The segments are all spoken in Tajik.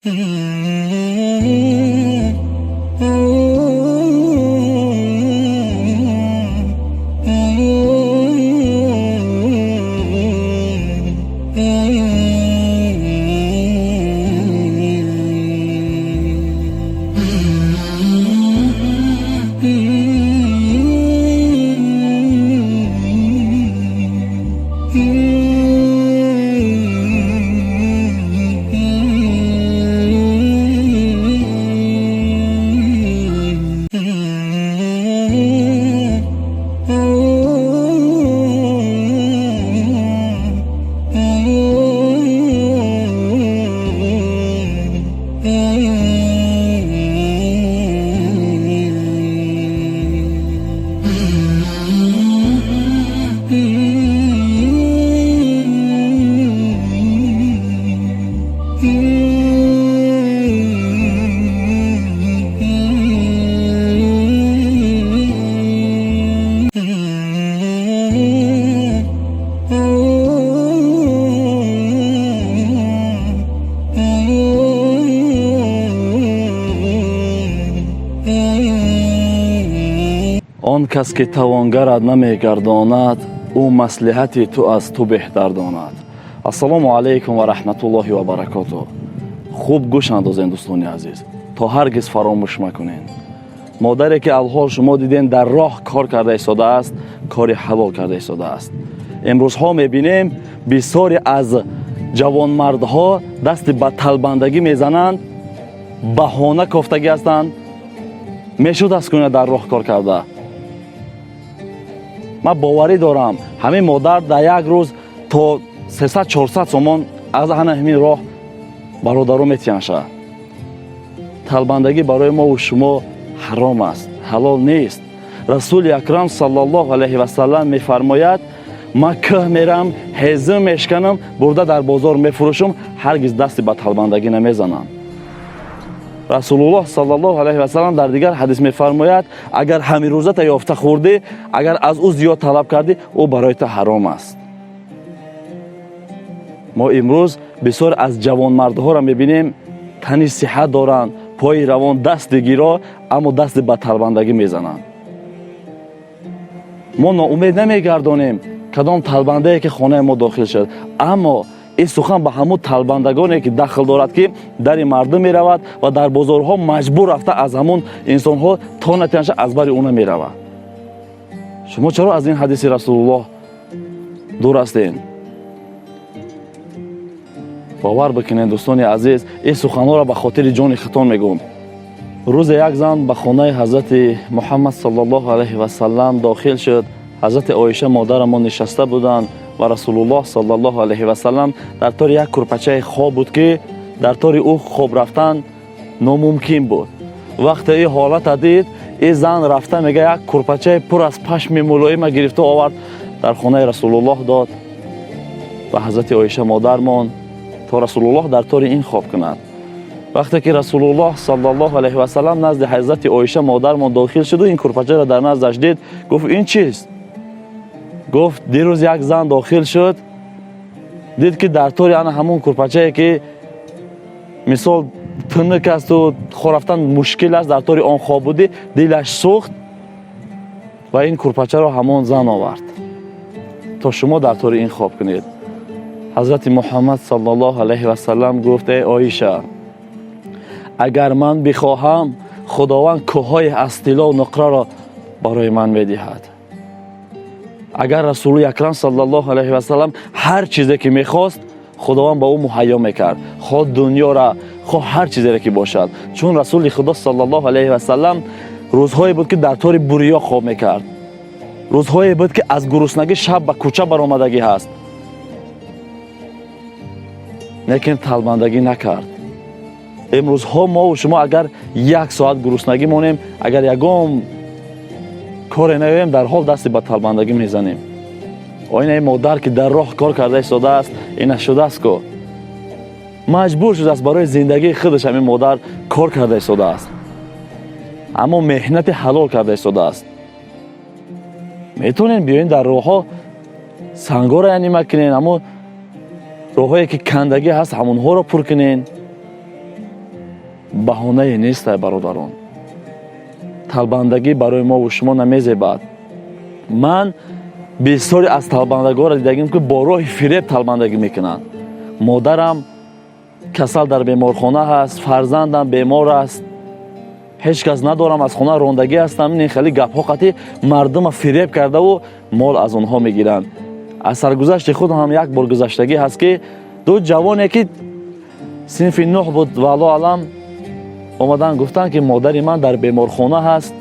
Он кас ки тавонгарат намегардонад, ӯ маслиҳати ту аз ту беҳтар донад. Ассалому алайкум ва раҳматуллоҳи ва баракотуҳ. Хуб гӯш андозен, дӯстони азиз, то ҳаргиз фаромӯш макунен. Модаре ки алҳол шумо диден, дар роҳ кор карда истодааст, кори ҳалол карда истодааст. Имрӯзҳо мебинем, бисёре аз ҷавонмардҳо дасти ба талбандагӣ мезананд, баҳона кофтагӣ ҳастанд. Мешуд аст куна дар роҳ кор карда. Ман боварӣ дорам, ҳамин модар дар як рӯз то 300-400 сомон аз ҳана ҳамин роҳ бародаро метиҳанша. Талбандагӣ барои мову шумо ҳаром аст, ҳалол нест. Расули акрам саллаллоҳу алайҳи васаллам мефармояд: ман кӯҳ мерам, ҳезум мешканам, бурда дар бозор мефурӯшам, ҳаргиз дасти ба талбандагӣ намезанам. Расулуллоҳ саллаллоҳу алайҳи васаллам дар дигар ҳадис мефармояд: агар ҳамирӯзата ёфта хӯрдӣ, агар аз ӯ зиёд талаб кардӣ, ӯ барои ту ҳаром аст. Мо имрӯз бисёр аз ҷавонмардҳоро мебинем, тани сиҳат доранд, пои равон, дасти гиро, аммо дасти ба талбандагӣ мезананд. Мо ноумед намегардонем кадом талбандае ки хонаи мо дохил шуд, аммо ин сухан ба ҳамун талбандагоне ки дахл дорад, ки дари мардум меравад ва дар бозорҳо маҷбур рафта аз ҳамун инсонҳо то натиҳанша аз бари ӯ намеравад. Шумо чаро аз ин ҳадиси Расулуллоҳ дур ҳастед? Бовар бикунед, дӯстони азиз, ин суханҳоро ба хотири ҷони хитон мегӯм. Рӯзе як зан ба хонаи ҳазрати Муҳаммад саллаллоҳу алайҳи васаллам дохил шуд. Ҳазрати Оиша модарамон нишаста буданд ва Расулуллоҳ саллаллоҳу алайҳи васаллам дар тори як курпачаи хоб буд, ки дар тори ӯ хоб рафтан номумкин буд. Вақте ин ҳолата дид, ин зан рафта, мега, як курпачаи пур аз пашми мулоима гирифта овард, дар хонаи Расулуллоҳ дод ва ҳазрати Оиша модармон, то Расулуллоҳ дар тори ин хоб кунад. Вақте ки Расулуллоҳ саллаллоҳу алайҳи васаллам назди ҳазрати Оиша модармон дохил шуду ин курпачаро дар наздаш дид, гуфт: ин чист? Гуфт: дирӯз як зан дохил шуд, дид ки дар тори ана ҳамун курпачае ки мисол тунук асту хоб рафтан мушкил аст, дар тори он хоб будӣ, дилаш сӯхт ва ин курпачаро ҳамон зан овард, то шумо дар тори ин хоб кунед. Ҳазрати Муҳаммад саллаллоҳу алайҳи васаллам гуфт: эй Оиша, агар ман бихоҳам, Худованд кӯҳҳои аз тиллову нуқраро барои ман медиҳад. Агар Расули акрам саллаллоҳу алайҳи васаллам ҳар чизе ки мехост, Худованд ба ӯ муҳайё мекард, хоҳ дунёра, хоҳ ҳар чизере ки бошад. Чун Расули Худо саллаллоҳу алайҳи васаллам рӯзҳое буд, ки дар тори буриё хоб мекард, рӯзҳое буд, ки аз гуруснагӣ шаб ба кӯча баромадагӣ ҳаст, лекин талбандагӣ накард. Имрӯзҳо мову шумо агар як соат гуруснагӣ монем, агар ягон коре наёем, дар ҳол дасти ба талбандагӣ мезанем. Оинаи модар ки дар роҳ кор карда истодааст, ина шудааст ку, маҷбур шудааст, барои зиндагии худаш ҳамин модар кор карда истодааст, аммо меҳнати ҳалол карда истодааст. Метавонем биёем дар роҳҳо сангоро янима кунем, аммо роҳҳое ки кандагӣ ҳаст, ҳамонҳоро пур кунем. Баҳонае нестай, бародарон. Талбандагӣ барои мову шумо намезебад. Ман бисёре аз талбандагонро дидагим, ки бо роҳи фиреб талбандагӣ мекунанд. Модарам касал дар беморхона ҳаст, фарзандам бемор аст, ҳеҷ кас надорам, аз хона рондагӣ ҳастам. Ин хеле гапҳо қатӣ мардума фиреб кардаву мол аз онҳо мегиранд. Аз саргузашти худ ҳам як бор гузаштагӣ ҳаст, ки ду ҷавоне, ки синфи нӯҳ буд, валлоҳу аълам, омадан гуфтанд, ки модари ман дар беморхона ҳаст,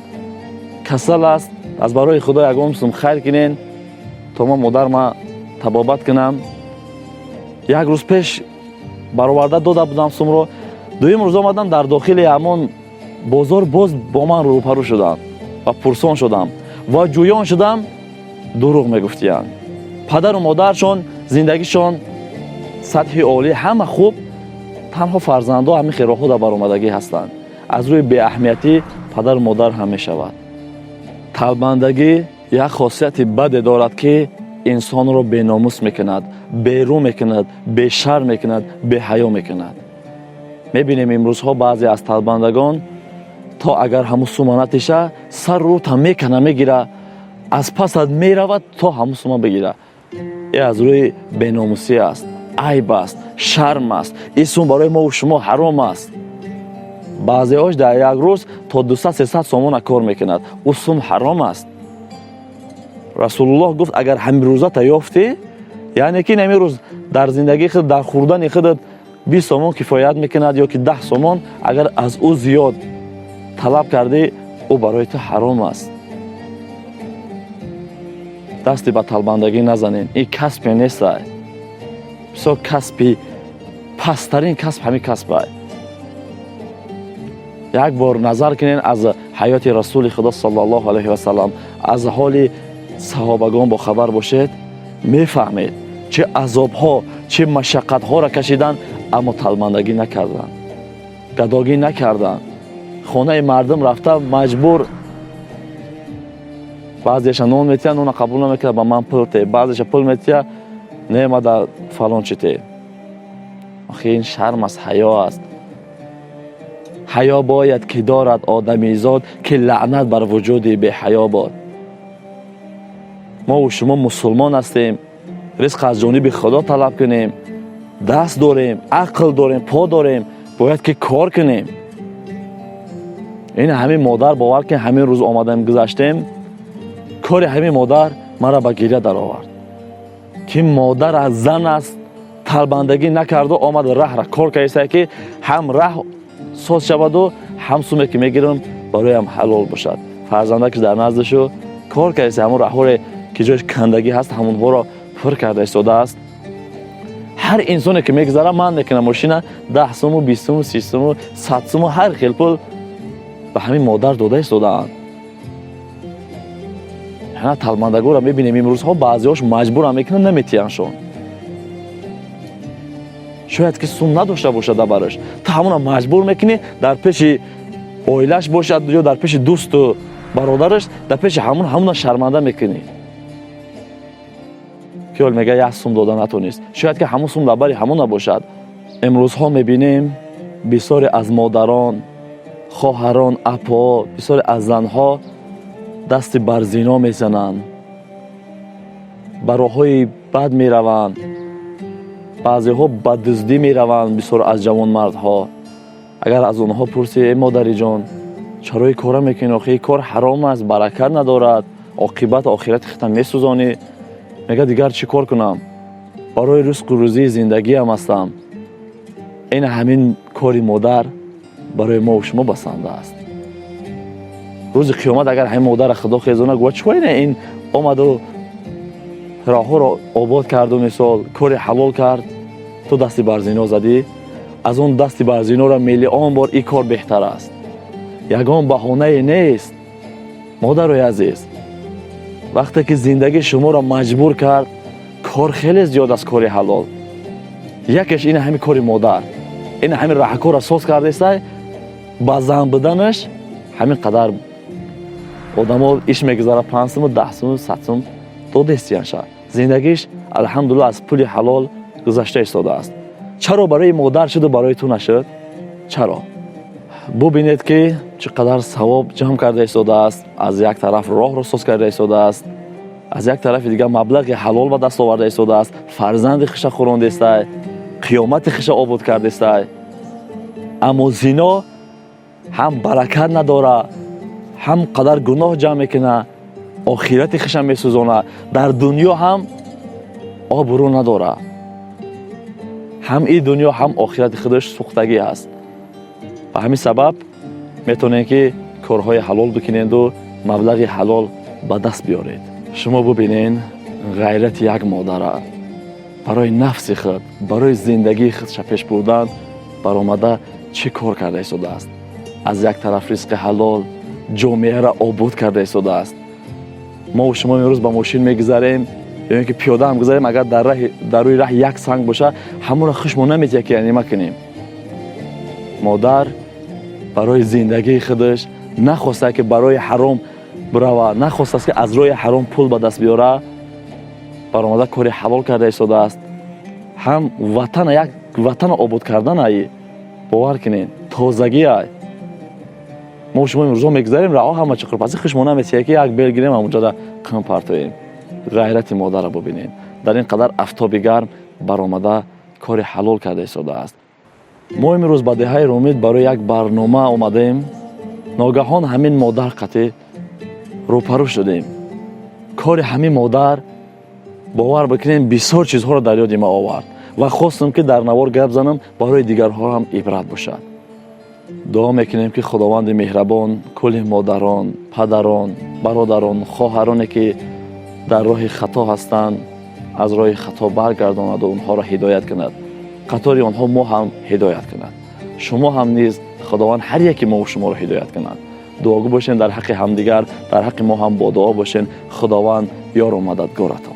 касал аст, аз барои Худо ягон сум хайр кинен, то ма модарма табобат кунам. Як рӯз пеш бароварда дода будам сумро. Дуюм рӯз омадам, дар дохили ҳамон бозор боз бо ман рӯпарӯ шудам ва пурсон шудам ва ҷӯён шудам, дурӯғ мегуфтиянд. Падару модаршон зиндагишон сатҳи олӣ, ҳама хуб, танҳо фарзандҳо ҳамин хел роҳҳо дар баромадагӣ ҳастанд. Аз рӯи беаҳамиятӣ падару модар ҳам мешавад. Талбандагӣ як хосияти баде дорад, ки инсонро беномус мекунад, берӯ мекунад, бешарм мекунад, беҳаё мекунад. Мебинем, имрӯзҳо баъзе аз талбандагон, то агар ҳамун сума натиша, сар рӯта мекана, мегира, аз пасат меравад, то ҳамун сума бигира. Е аз рӯи беномусӣ аст, айб аст, шарм аст. Ин сум барои мову шумо ҳаром аст. Баъзеҳош дар як рӯз то 200-300 сомона кор мекунад, ӯ сум ҳаром аст. Расулуллоҳ гуфт: агар ҳамин рӯзата ёфтӣ, яъне ки ҳамин рӯз дар зиндагии худ, дар хӯрдани худат 20 сомон кифоят мекунад ё ки 10 сомон, агар аз ӯ зиёд талаб кардӣ, ӯ барои ту ҳаром аст. Дасти ба талбандагӣ назанед. Ин касбе нестай, бисёр касби пасттарин касб ҳамин касбай. Як бор назар кунед аз ҳаёти Расули Худо саллаллоҳу алайҳи васалам, аз ҳоли саҳобагон бохабар бошед, мефаҳмед, чӣ азобҳо, чӣ машаққатҳоро кашиданд, аммо талбандагӣ накарданд, гадогӣ накарданд. Хонаи мардум рафта маҷбур, баъзеша нон метиҳанд, нона қабул намекунад, ба ман пул те, баъзеша пул метиҳа, не, ма да фалон чи те. Охи, ин шарм аст, ҳаё аст. Ҳаё бояд ки дорад одамизод, ки лаънат бар вуҷуди беҳаё бод. Мову шумо мусулмон ҳастем, ризқ аз ҷониби Худо талаб кунем. Даст дорем, ақл дорем, по дорем, бояд ки кор кунем. Ин ҳамин модар, бовар кун, ҳамин рӯз омадем, гузаштем, кори ҳамин модар маро ба гиря даровард, ки модар аз зан аст, талбандагӣ накарду омад, раҳра кор кардиста, ки ҳам раҳ соз шаваду ҳам суме ки мегирам, бароям ҳалол бошад. Фарзанда ки дар наздашу кор кардиста, ҳамон раҳҳоре ки ҷояш кандагӣ ҳаст, ҳамонҳоро пур карда истодааст. Ҳар инсоне ки мегузара, ман мекунам мошина, 10 суму, 20 суму, 30 суму, 100 суму, ҳар хел пул ба ҳамин модар дода истодаанд. Ҳана талбандагоро мебинем имрӯзҳо, баъзеҳош маҷбурам мекунанд, наметиҳандшон. Шояд ки сум надошта бошад бараш, ту ҳамона маҷбур мекунӣ, дар пеши оилаш бошад ё дар пеши дӯсту бародараш, дар пеши ҳамон ҳамона шарманда мекунӣ, ки ҳол мега, як сум дода натонист. Шояд ки ҳамон сум дар бари ҳамон набошад. Имрӯзҳо мебинем, бисёре аз модарон, хоҳарон, апо, бисёре аз занҳо дасти бар зино мезананд, ба роҳҳои бад мераванд, баъзеҳо ба дуздӣ мераванд. Бисёр аз ҷавонмардҳо агар аз онҳо пурсӣ: э модариҷон, чаро ин кора мекунӣ? Охи, ин кор ҳаром аст, баракат надорад, оқибат охирати худта месӯзонӣ. Мега: дигар чӣ кор кунам? Барои ризқу рӯзии зиндагиам ҳастам. Ин ҳамин кори модар барои мову шумо басанда аст. Рӯзи қиёмат агар ҳамин модарра Худо хезона, гӯяд: чӣ ина ин омаду роҳҳоро обод карду, мисол, кори ҳалол кард, ту дасти бар зино задӣ, аз он дасти бар зиноро миллион бор ин кор беҳтар аст. Ягон баҳонае нест. Модарои азиз, вақте ки зиндагӣ шуморо маҷбур кард, кор хеле зиёд аст, кори ҳалол якеш ин ҳамин кори модар, ин ҳамин раҳкорро соз кардестай. Ба зан буданаш ҳамин қадар одамо иш мегузара, 5 суму, 10 суму, 100 сум додестиянша, зиндагиш алҳамдулилла аз пули ҳалол гузашта истодааст. Чаро барои модар шуду барои ту нашуд? Чаро? Бубинед, ки чӣ қадар савоб ҷамъ карда истодааст. Аз як тараф роҳро соз карда истодааст, аз як тарафи дигар маблағи ҳалол ба даст оварда истодааст, фарзанди хиша хӯрондестай, қиёмати хиша обод кардестай. Аммо зино ҳам баракат надора, ҳам қадар гуноҳ ҷамъ мекуна, охирати хиша месӯзона, дар дунё ҳам обрӯ надора. Ҳам и дунё, ҳам охирати худаш сӯхтагӣ ҳаст. Ба ҳамин сабаб метавонед, ки корҳои ҳалол бикунеду маблағи ҳалол ба даст биёред. Шумо бубинед ғайрати як модара: барои нафси худ, барои зиндагии худша пеш бурдан баромада чӣ кор карда истодааст. Аз як тараф ризқи ҳалол, ҷомеаро обод карда истодааст. Мо шумо имрӯз ба мошин мегузарем ё ин ки пиёда ҳам гузарем, агар дар рӯи раҳ як санг боша, ҳамонро хушмо наметиҳад, ки нима кунем. Модар барои зиндагии худаш нахоста, ки барои ҳаром бирава, нахостааст, ки аз роҳи ҳаром пул ба даст биёра. Баромада кори ҳалол карда истодааст. Ҳам ватана, як ватана обод карданай, бовар кунед, тозагиай. Мо шумо имрӯзо мегузарем, раҳо ҳама чуқурпаси, хушмо наметиҳад, ки як бел гирем, ҳамонҷода қим партоем. Ғайрати модарро бубинед: дар ин қадар афтоби гарм баромада кори ҳалол карда истодааст. Мо имрӯз ба деҳаи Ромит барои як барнома омадем. Ногаҳон ҳамин модар қатӣ рӯпарӯ шудем. Кори ҳамин модар, бовар бикунем, бисёр чизҳоро дар ёди ма овард ва хостам, ки дар навор гап занам, барои дигарҳо ҳам ибрат бошад. Дуо мекунем, ки Худованди меҳрабон кулли модарон, падарон, бародарон, хоҳароне, ки дар роҳи хато ҳастанд, аз роҳи хато баргардонаду онҳоро ҳидоят кунад, қатори онҳо мо ҳам ҳидоят кунад, шумо ҳам низ Худованд ҳар яке мову шуморо ҳидоят кунад. Дуогӯ бошем дар ҳаққи ҳамдигар, дар ҳаққи мо ҳам бо дуо бошем. Худованд ёру мададгоратон.